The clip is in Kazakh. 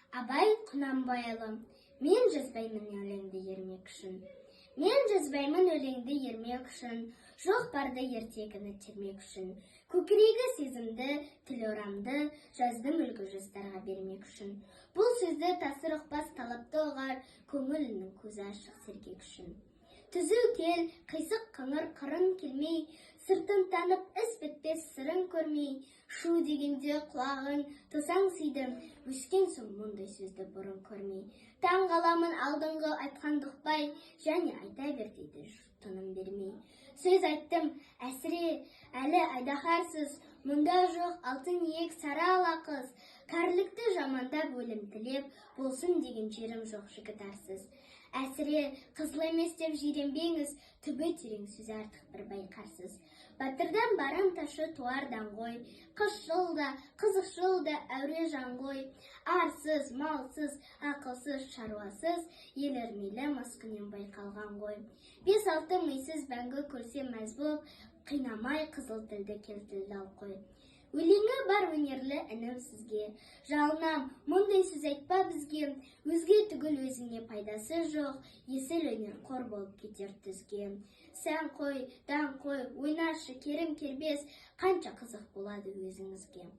Абай Құнанбайұлы. Мен жазбаймын өлеңді ермек үшін. Мен жазбаймын өлеңді ермек үшін, жоқ барды ертегіні термек үшін. Көкірегі сезімді, тіл орамды, жаздым үлгі жастарға бермек үшін. Бұл сөзді тасыр ұқпас, талапты ұғар, көңілінің көзі ашық сергек үшін. Түзу кел, қисық қыңыр қырын келмей, сыртын танып іс бітпес сырын көрмей, шу дегенде құлағың тосаңсиды, өскен соң мұндай сөзді бұрын көрмей. Таң қаламын алдыңғы айтқанды ұқпай, және айта бер дейді жұрт тыным бермей. Сөз айттым, әсіре, әлі айдаһарсыз, мұнда жоқ алтын иек сары ала қыз. Кәрілікті жамандап өлім тілеп, болсын деген жерім жоқ жігіт арсыз. Әсіре, қызыл емес деп жиренбеңіз, түбі терең сөзі артық бір байқарсыз. Батырдан барымташы туар даңғой, қысшыл да, қызықшыл да әуре жан ғой. Арсыз, малсыз, ақылсыз, шаруасыз, ел өрмелі маскүнем байқалған ғой. Бес-алты мисыз бәңгі көрсе мәз боп, қинамай қызыл тілді кел тілді ал қой. Өлеңі бар өнерлі інім сізге, жалынам, мұндай сөз айтпа бізге, өзге түгіл өзіңе пайдасы жоқ, есіл өнер қор болып кетер түзге. Сән қой, даң қой, ойнашы, керім кербез, қанша қызық болады өзіңізге.